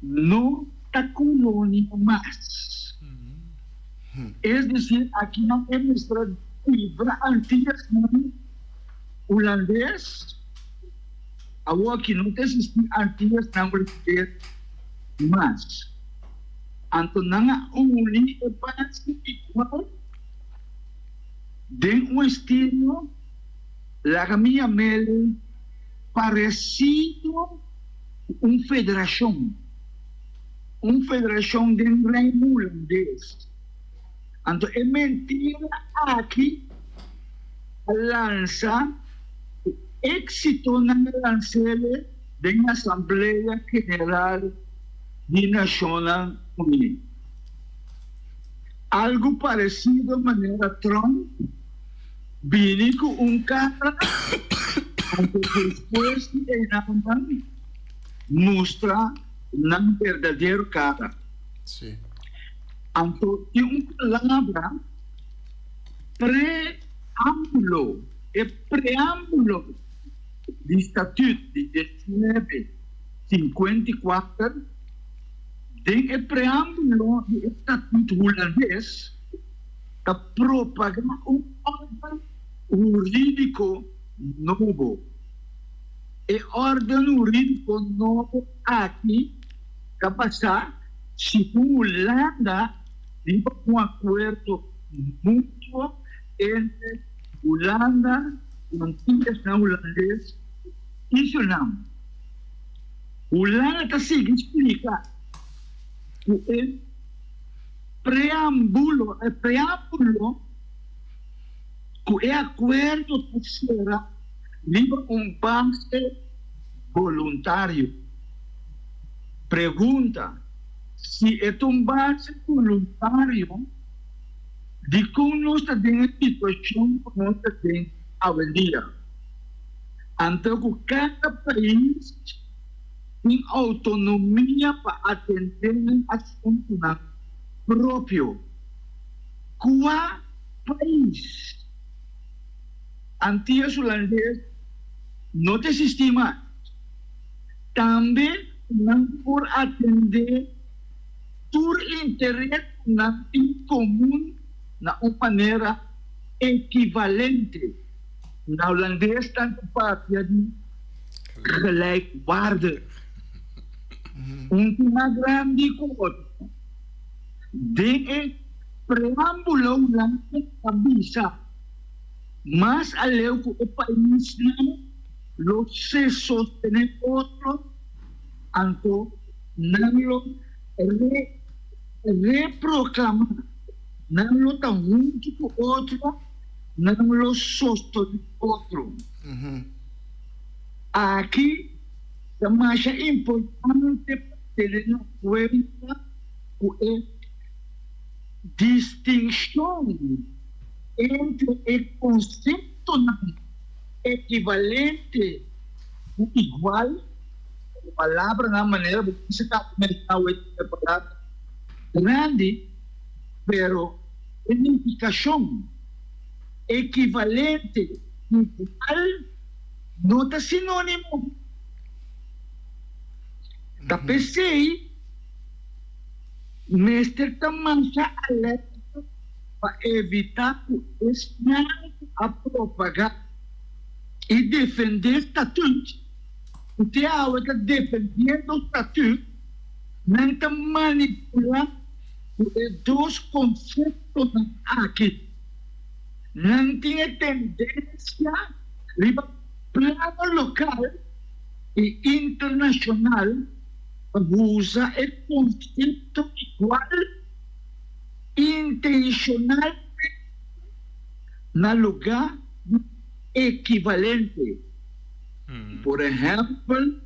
E: no ta kolonia mas. Es desir, akinan e mester kibra Antiasnan Hulandes, awor aki no ta existi Antiasnan Hulandes mas. Anto nan a uni e base igual den un estilo, laga mi yam'el parecido ku un federashon, un federashon den Reino Hulandes. Anto e mentira aki a lansa ku éxito nan a lans'el den Asamblea General di Nashonnan Uní. Algu paresido manera Trump bini ku un kara anto despues di einan mustra nan berdadero kara. Anto tin un palabra preámbulo, e preámbulo di Statut di 1954, den e preámbulo di e Statut Hulandes ta propagá un órden hurídiko nobo. E órden hurídiko nobo aki ta basá segun Hulanda riba un akuerdo mutuo entre Hulanda, Antiasnan Hulandes i Surinam. Hulanda ta sigui splika ku e preambulo, e preambulo ku e akuerdo ta sera riba un base boluntario. Pregunta, Si e ta un base boluntario, dikon nos ta den e situashon ku nos ta den awendia? Anto ku kada pais. Tin outonomia pa atendé nan asuntunan propio. Kua pais Antillas Hulandes no ta eksistí mas. Tambe nan por atendé tur interes ku nan tin komun na un manera ekivalente. Na hulandes nan ta papia di gelijkwaardig. Un tin mas grandi ku otro. Den e preámbulo hulandes ta bisa mas aleu ku e paisnan lo se sostené otro, anto nan lo re reproklamá, nan lo ta huntu ku otro, nan lo sostené otro. Aki ta masha importante pa tene na kuenta ku e distinshon entre e konseptonan ekivalente ku igual, e palabranan manera bo bisa ta merkao e palabra grandi, pero e nifikashon ekivalente ku igual no ta sinónimo. Ta p'esei mester ta masha alerta pa evitá ku esnan ku a propagá i defendé Statut, ku te awe ta defendiendo Statut, nan ta manipulá ku e dos konseptonan aki. Nan tin e tendensia riba plano lokal i internashonal pa usa e konsepto igual intenshonalmente na lugá di ekivalente. Por ehèmpel,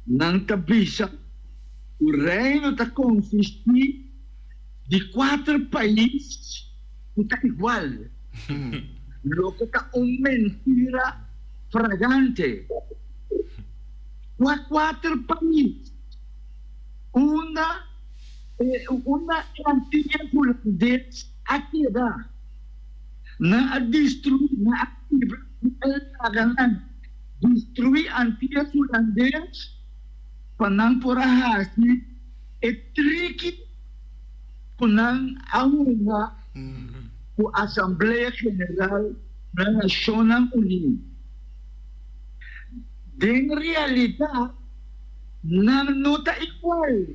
E: nan ta bisa ku Reino ta konsistí di kuater pais ku ta igual, loke ta un mentira fragante. Kua kuater pais? Unda unda e Antiya Hulandes a keda? Nan a destruí, nan a kibra ku e laga nan destruí Antias Hulandes pa nan por a hasi e triki ku nan a hunga ku Asamblea General na Nashonnan Uní. Den realidat nan no ta igual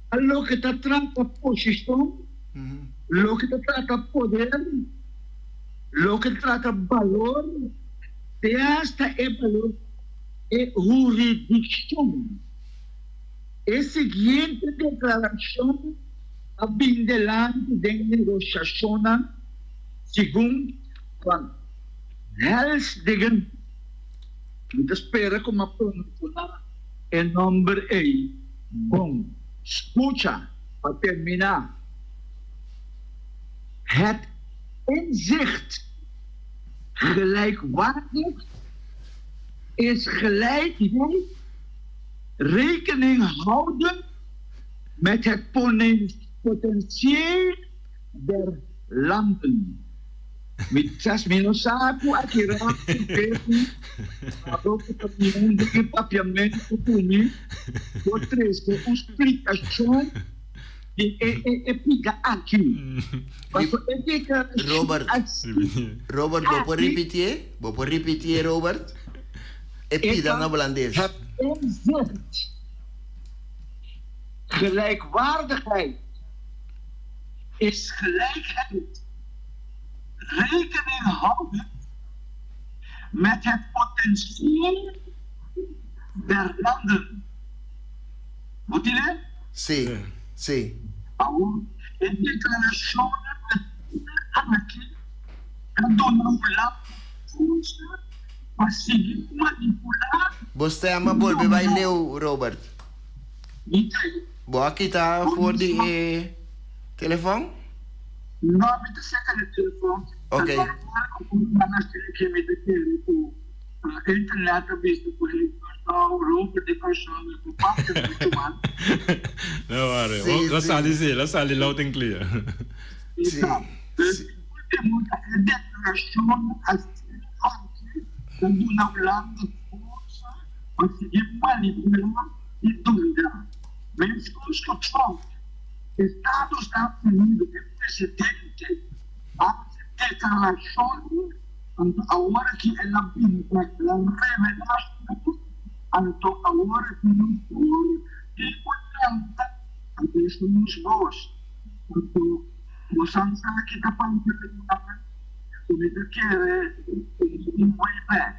E: pa loke ta trata posishon, loke ta trata poder, loke ta trata balor, te asta e balor e huridikshon. E siguiente deklarashon a bin delanti den negoshashonnan, segun Van Helsdingen. Mi ta spera ku mi a pronunciá e nòmber ei bon. Skucha pa terminá. Het inzicht gelijkwaardig is gelijkheid rekening houden met het potentieel der landen. Mi sa mi no sa ku aki rato Betty abo ku ta mion den e papiamentu ku mi por trese un splikashon di e e e pida aki. Paso e deklarashon
C: Robert,
E: asi
C: Robert, bo por
E: aki
C: ripitié? Bo por ripitié, Robert? E
E: e
C: pida
E: ta
C: na Holandes.
E: het inzicht gelijkwaardigheid is gelijkheid. Rekening houdend met het potentieel der landen. Bo tin e?
C: Sí, sí.
E: Awor, e deklarashonnan asina aki ta duna Hulanda forsa pa sigui manipulá
C: Bo stem a bolbe bai leu, Robert.
E: Mi ta e.
C: Bo a kita for di e telefon?
E: No, mi ta seka di telefon.
C: Ok.
E: Ta normal ku un nan a sali ke mi ta kere ku internet a bisa ku hey Kòrsou, Robert di Kòrsou. papia muchu mal.
F: No worry.
C: Sí,
F: Lo
C: sí.
F: sali sí, lo sali loud and clear.
C: Sí,
E: Sa. Dus
C: sí.
E: último ta e deklarashon asina aki ta duna Hulanda forsa pa sigui manipulá i dominá. Meskos ku Trump, Estadosnan Unido e presidente a hasi deklarashon, anto awor aki el a bini bek, el a revelá su mes, anto awor aki nos tur tin ku lanta abes nos bos. Anto bosan sa ki ta papia di nan ku mi ta kere un way back.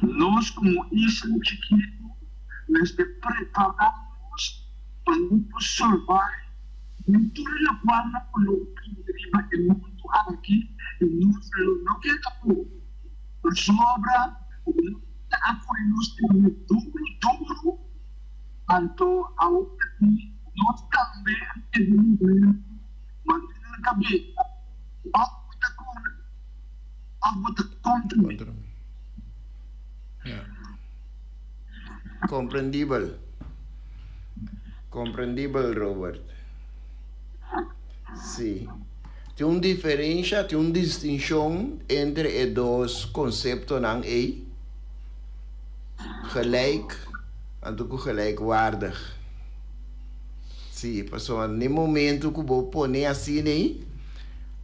E: Nos komo isla chikitu mester prepará nos pa nos por survive den tur e lokualnan ku lo bini riba e mundu aki i nos lo no keda afó. Pasobra ku nos ta akohe nos tene duru duru, anto awor aki nos tambe a keda momento manera nan kabesa, òf bo ta kome òf bo ta kontra mi.
C: Komprendibel. Komprendibel, Robert. Sí. Tin un diferensha, tin un distinshon entre e dos konseptonan ei, gelijk anto ku gelijkwaardig. Sí, pasobra n'e momento ku bo pone asina ei,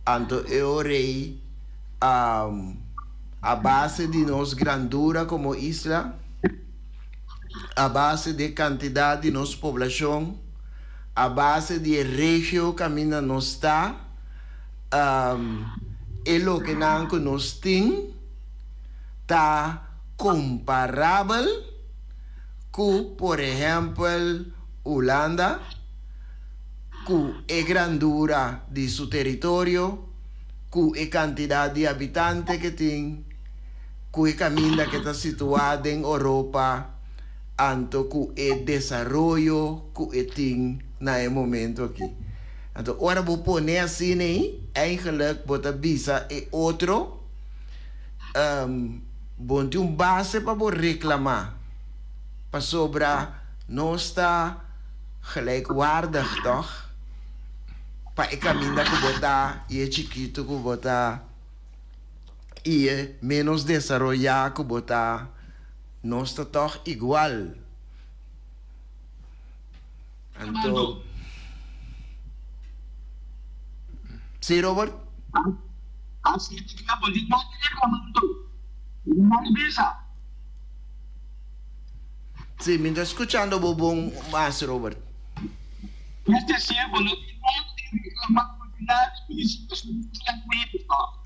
C: anto e ora ei a base di nos grandura komo isla, a base di e kantidat di nos poblashon, a base di e regio kaminda nos ta, e lokenan ku nos tin ta komparabel ku, por ehèmpel, Hulanda, ku e grandura di su teritorio, ku e kantidat di habitante ke tin, ku e kaminda ke ta situá den Oropa, anto ku e desaroyo ku e tin na e momento aki. Anto ora bo pone asina ei, eigenlijk bo ta bisa e otro, bo no tin un base pa bo reklamá, pasobra nos ta gelijkwaardig, tòg? Pa e kaminda ku bo ta i e chikitu ku bo ta i e ménos desaroyá ku bo ta, nos ta tòg igual. Anto. Sí, Robert? Sí, mi ta skuchando bo bon mas, Robert.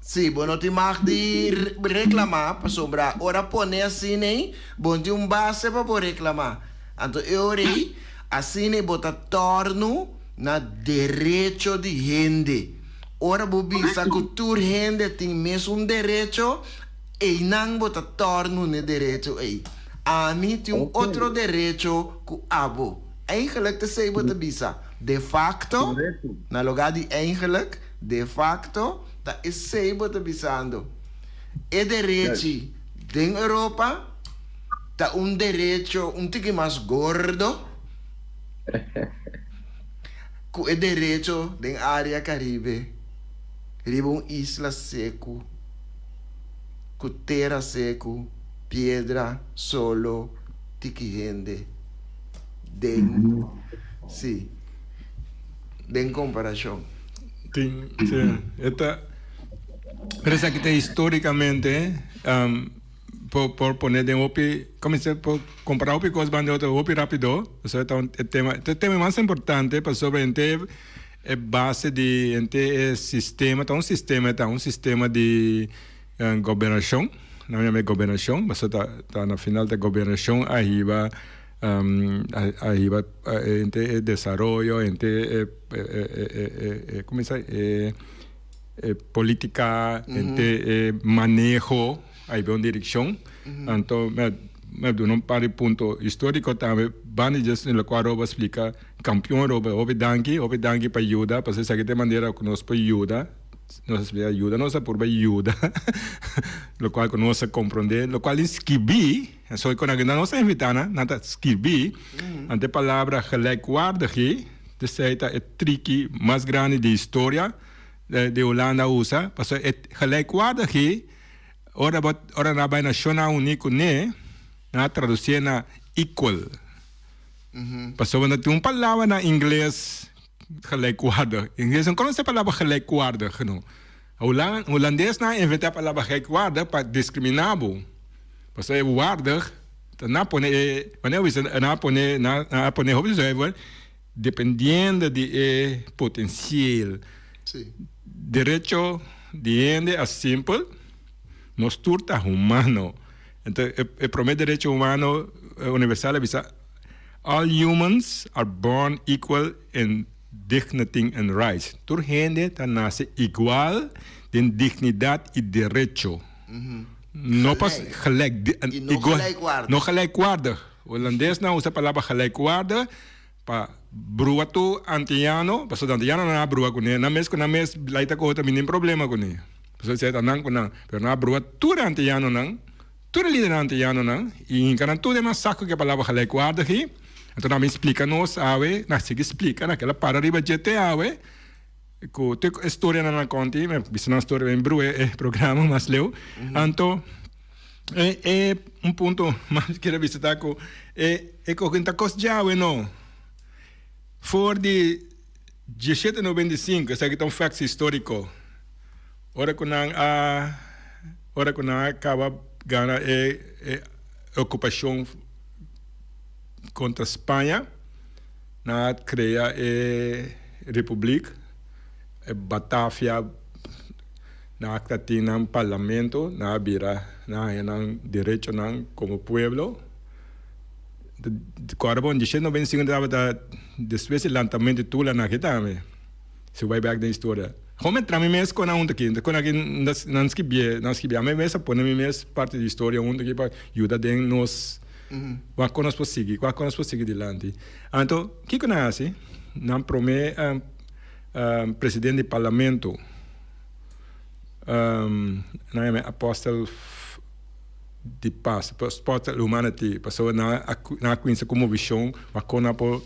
C: Sí, bo no tin mag di reklamá pasobra ora pone asina ei, bo no tin un base pa bo reklamá. Anto e ora ei, asina ei bo ta tòrnu na derecho di hende. Ora bo bisa ku tur hende tin mesun derecho, einan bo ta tòrnu n'e derecho ei. Ami tin un otro derecho ku abo. Eigenlijk ta esei bo ta bisa. De facto, na lugá di eigenlijk, de facto, ta esei bo ta bisando. E derechi den Europa ta un derecho un tiki mas gordo ku e derecho den área Karibe riba un isla seku, ku tera seku, piedra, solo, tiki hende. Den, sí, den comparacion.
F: Tin, sí, e ta, pero esaki ta históricamente, um, por, por pone den hopi, como se por compara hopi cos banda otro hopi rápido, so ta un e tema, e tema mas importante pasobra henter e base di henter e sistema, ta un sistema, ta un sistema di Gobernacion, nan yama e gobernacion, pasobra ta ta na final ta gobernacion a hiba a hiba henter e desaroyo, henter e e e como sa e e politica, henter e maneho a hiba un direccion. Anto mi a mi a duna un par di punto historico tambe banda di dje locual Rob a splica, campeon Rob, hopi danki, hopi danki pa yuda, pasobra esaki ta e manera cu nos por yuda. Nos a yuda, nos a purba yuda, locual cu nos a comprende, locual di skibi, so cu nan nos a invita nan, nan ta skibi, ante e palabra gelijkwaardig, esey ta e triki mas grandi di historia di Hulanda a usa, pasobra e gelijkwaardig, ora bo, ora nan a bay Nacionnan Uni cune, nan a traducié na equal, pasobra no tin un palabra na ingles. Gelijkwaardig. Ingles no conoce e palabra gelijkwaardig no. Holandesnan a inventa e palabra gelijkwaardig pa discrimina bo. Pasobra e waardig ta nan a pone e, wanneer bo bisa nan a pone, nan a pone hopi zuiver dependiendo di e potencieel. Derecho di hende a simpel, nos tur ta humano. Enton e prome derecho humano universal a bisa. All humans are born equal in dignity and rights. Tur hende ta nace igual den dignidad y derecho. No pas gelijk.
C: Y no gelijkwaardig.
F: No gelijkwaardig. Holandesnan usa palabra gelijkwaardig pa brua tur Antiano, pasobra Antianonan a brua cune. Nan mes cu nan mes laita cu otro mi nin problema cune. Pasobra esey ta nan cu nan. Pero nan a brua tur Antianonan. Tur e lidernan antianonan i hinkanan tur den nan saku ku e palabra gelijkwaardig ei. Anto nan a bin splika nos awe, nan a sigui splika, nan keda para riba dje te awe, ku tur e storianan nan konta, mi a bisa nan storia ben brua e programa mas leu. Anto e e un punto mas mi kier a bisa ta ku e e koke no ta kos djawe no. For di diesshete 95, esaki ta un facts historico, ora cu nan a ora cu nan a caba gana e e ocupacion contra Spaña, nan a crea e republiek, e Batavia, nan a tin nan parlamento, nan a bira, nan a haya nan derechonan como pueblo. Kòrda bon, diesshete noventa i sinku tabata despues di lantamentu di Tula na tambe. Si bo bai bèk den historia. Home tra mi mes kon a huntu aki. Kon aki nan skibié, nan skibié. Ami mes a pone mi mes parti di historia huntu aki pa yuda den nos wak kon nos por sigui, wak kon nos por sigui dilanti. Anto, kiko nan hasi? Nan promé presidente di parlamento, nan yama e Apostel. Di pas, sport humanity, pasobra nan a nan a cuminsa cu movicion pa con nan por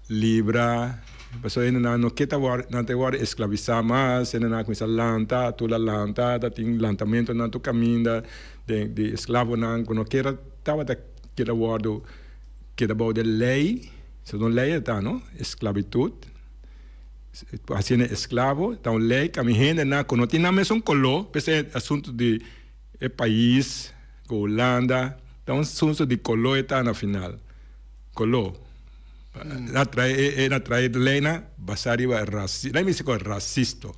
F: libra, pasobra hendenan no ke ta wor nan ta worde esclavisa mas, hendenan a cuminsa lanta, tur a lanta, ta tin lantamentonan tur caminda den di esclavonan cu no kier tabata keda wordo keda bao de ley, so no ley ta no, esclavitud, haci hende esclavo ta un ley cu ami hendenan cu no tin nan mesun color, p'esey asunto di. E pais ku Hulanda ta un asuntu di koló e ta na final. Koló. Na trae e na trae leynan basá riba rasi lei mi si ku rasisto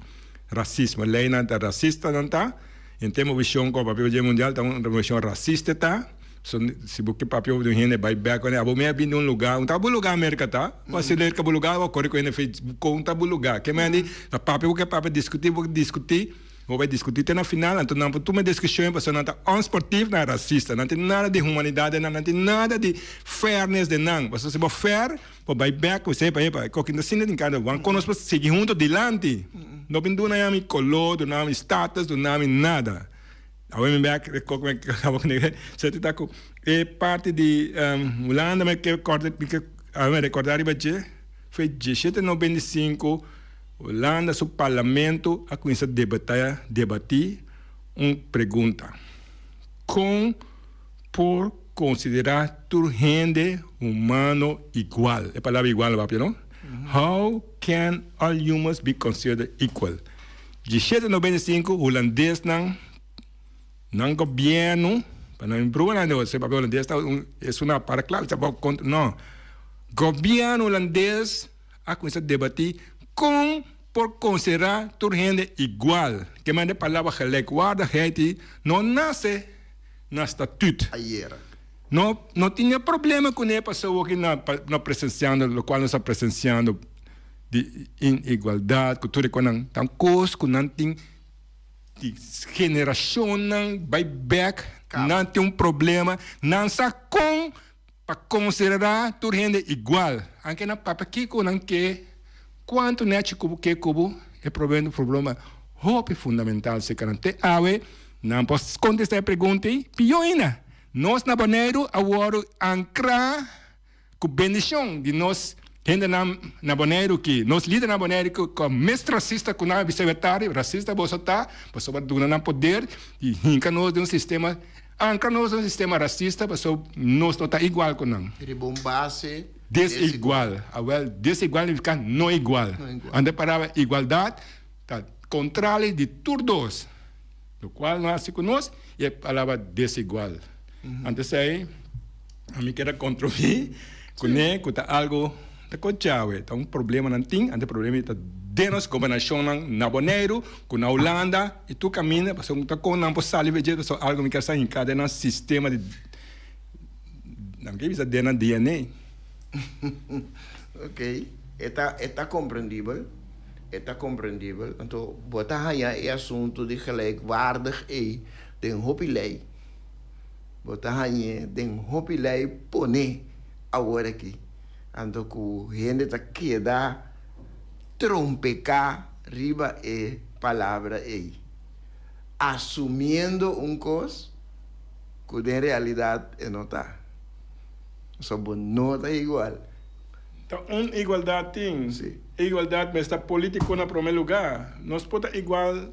F: rasismo leynan ta rasista nan ta henter movishon ku a papia dje mundial ta un movishon rasista e ta so si bo ke papia di un hende bai bek abo mi a bini di un lugá un ta bo lugá Merka ta bo a sali Merka bo lugá bo a kore ku hende kon ta bo lugá ke mende ta papia bo ke papia diskutí bo ke diskutí. Bo bai diskutí te na final, anto nan por tuma e diskushon pasobra nan ta onsportief, nan rasista, nan tin nada di humanidat den nan, nan tin nada di fairness den nan. Pasobra si bo fair, bo bai bek ku esei pa epa, koki no sinti den kada wan kon nos por sigui hunto dilanti. No bin duna mi koló, duna mi status, duna mi nada. Awe mi bek e kok mi kaba ku nege, seti ta ku e parti di Hulanda mi ke kòrda mi ke rekòrda riba dje, fe diesshete 95. Hulanda su parlamento a cuminsa debata debati un pregunta, Con por considera tur hende humano igual? E palabra igual no papia no? How can all humans be considered equal? 1795 Hulandesnan nan gobierno pa nan brua nan negocio papia Hulandes ta un es una para clave no gobierno Hulandes a kuminsá debatí kon por konsiderá tur hende igual. Ke manera e palabra gelijkwaardigheid ei no nase na statüt.
C: Ayera.
F: No no tin e problema kuné pasobra awor na no presensiando lokual nos ta presensiando di inigualdat ku tur e konan ta un kos ku nan tin di generashonnan bai bèk nan tin un problema nan sa kon Pa konsiderá tur hende igual, anke nan papia kiko nan ke, kuantu nechi ku bo ke ku bo, e problema problema. hopi fundamental serka nan. Te awe nan por kontestá e pregunta ei. Pió ainda, nos na Boneiru a wòrdu ankrá ku bendishon di nos hendenan na Boneiru ki nos lidernan na Boneiru ku ku mes rasista ku nan a bisa wetari, rasista boso ta, pasobra duna nan poder di hinka nos den un sistema, ankra nos den un sistema rasista pasobra nos no ta igual ku nan.
C: Riba un base
F: desigual. Awel, desigual nifica no igual. Anto e palabra igualdad ta contrali di tur dos, locual no haci cu nos y e palabra desigual. Anto esey ami kier a contribuí cune cu ta algo ta cochawe, ta un problema nan tin, anto e problema ta den nos gobernacionnan na Boneiru cu na Hulanda y tur caminda pasobra ta con nan por sali dje pasobra algo mi kier sa hinca den nan sistema di Nan ke bisa den nan DNA.
C: Ok, e ta e ta komprendibel, e ta komprendibel. Anto bo ta haña e asuntu di gelijkwaardig ei den hopi lei. Bo ta hañ'é den hopi lei poné awor aki. Anto ku hende ta keda trompeká riba e palabra ei, asumiendo un kos. Ku den realidat e no ta. Pasobra bo no ta igual.
F: Ta un igualdat tin.
C: Si.
F: E igualdat mester ta politico na prome lugar. Nos por ta igual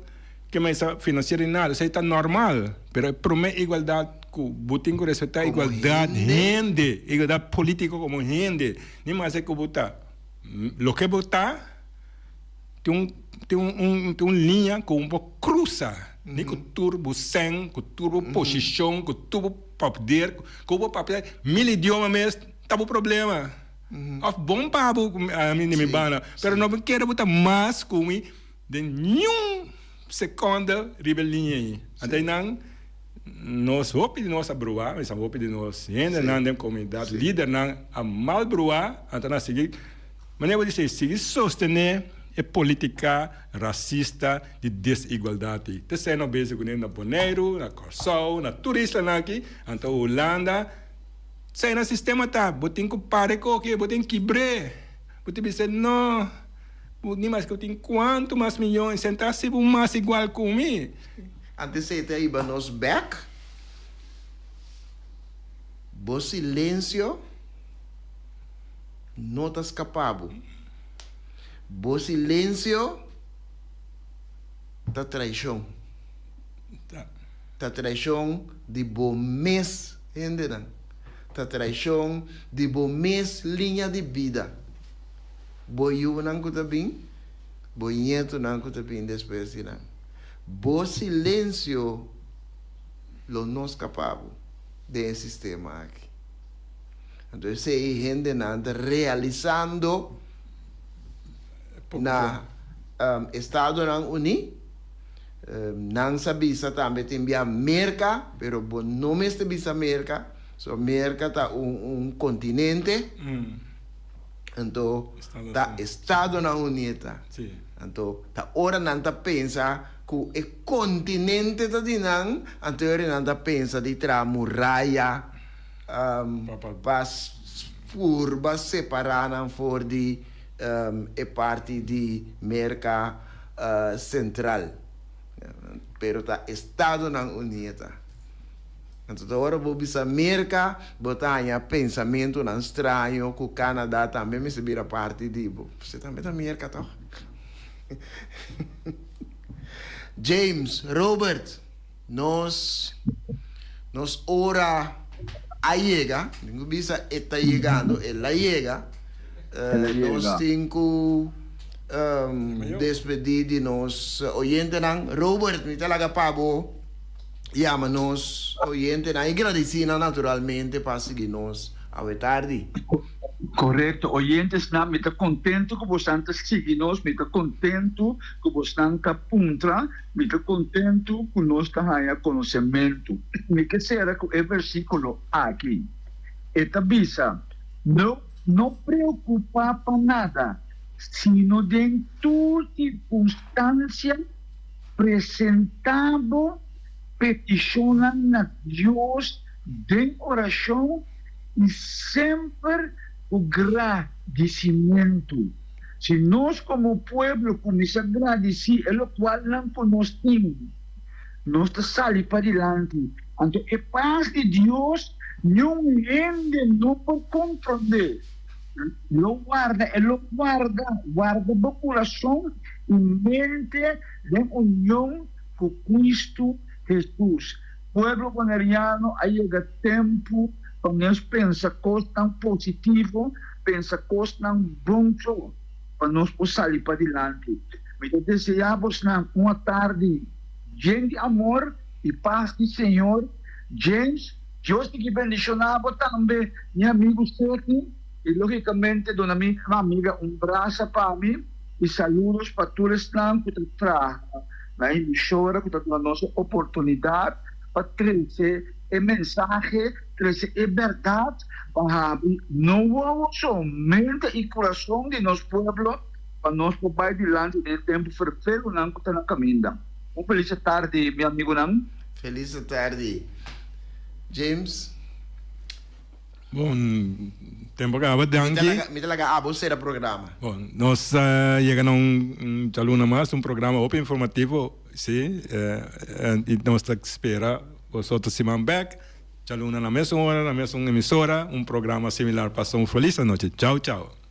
F: ke mester financiero y nada, esey ta normal. Pero e prome igualdat ku bo tin ku respeta
C: Komo
F: igualdat
C: hende.
F: hende, igualdat politico komo hende. Ni mas e ku bo ta loke bo ta. Tin un tin un tin un liña ku un por krusa ni ku tur bo sèn, ku tur bo posishon, ku tur bo poder, ku bo papia mil idioma mes ta bo problema. Òf bon pa bo ami di mi banda, pero no bo kere bo ta mas ku mi den niun sekonde riba e liña ei. Anto einan nos hopi di nos a bruá, mi sa hopi di nos hendenan den komunidat, lidernan a mal bruá, anto nan a sigui. Manera bo di esei, sigui sostené e politica racista di desigualdad ei. Ta esei no bezig kuné na Boneiru, na Kòrsou, na tur islanan aki, anto Hulanda. Esei nan sistema ta, bo tin ku para e koki, bo tin kibr'é. Bo tin bisa no, bo ni maske bo tin kuantu mas miyon, esei ta hasi bo mas igual ku mi.
C: Antes esei ta hiba nos bek, bo silencio. No ta skapá bo. Bo silensio ta traishon. Ta traishon di bo mes hendenan. Ta traishon di bo mes liña di bida. Bo yunan ku ta bin, bo ñetunan ku ta bin despues di nan. Bo silensio lo no skapá bo den e sistema aki. Anto esei hendenan ta realisando na Estadonan Uní. Nan sa bisa tambe tin bia Merka, pero bo no mester bisa Merka, so Merka ta un kontinente. Anto ta Estadonan Uní ta. Anto ta ora nan ta pensa ku e kontinente ta di nan, anto e ora nan ta pensa di traha muraya. Pa purba separá nan for di e parti di Merka Sentral. Pero ta Estadonan Uní e ta. Anto ta ora bo bisa Merka, bo ta haña pensamentunan straño ku Canada tambe mester bira parti di bo. Pasobra tambe ta Merka tòg. James, Robert. Nos nos ora a yega, tin ku bisa e ta yegando, el a yega. Nos tin ku despedí di nos oyentenan. Robert, mi ta laga pa bo yama nos oyentenan i gradisí nan naturalmente pa sigui nos awe tardi.
E: Korekto, oyentesnan, mi ta kontentu ku bosan ta sigui nos, mi ta kontentu ku bosnan ta puntra. Mi ta kontentu ku nos ta haña konosementu. Mi ke sera ku e versíkulo aki. E ta bisa, No, no preokupá pa nada, sino den tur sirkunstansia presentá bo petishonnan na Dios den orashon i semper ku gradisimentu. Si nos komo pueblo kuminsá gradisí e lokualnan ku nos tin, nos ta sali padilanti. Anto e pas di Dios niun hende no por komprondé. Lo warda, e lo warda, warda bo kurason i mente den union ku Kristu Hesus. Pueblo boneriano, a yega tempu pa nos pensa kosnan positivo, pensa kosnan bon so pa nos por sali padilanti. Mi ta deseá bosnan un atardi yen di amor i pas di Señor. James, Dios sigui bendishoná bo tambe, mi amigu Seti, i lógikamente duna mi amiga un brasa pa mi i saludos pa tur esnan ku ta traha na e emisora ku ta duna nos e oportunidat pa trese e mensahe, trese e bèrdat pa habri no wowo so, mente i kurason di nos pueblo pa nos por bai dilanti den e tempu ferfelunan ku ta na kaminda. Un felis tardi mi amigunan.
C: Felis tardi James.
F: Bon tempo caba danki.
C: Mi ta laga abo cera programa.
F: Bon nos a yega na un djaluna mas un programa hopi informativo si y nos ta spera boso otro siman bek djaluna na mesun ora na mesun emisora un programa similar pasa un felis anochi chao chao.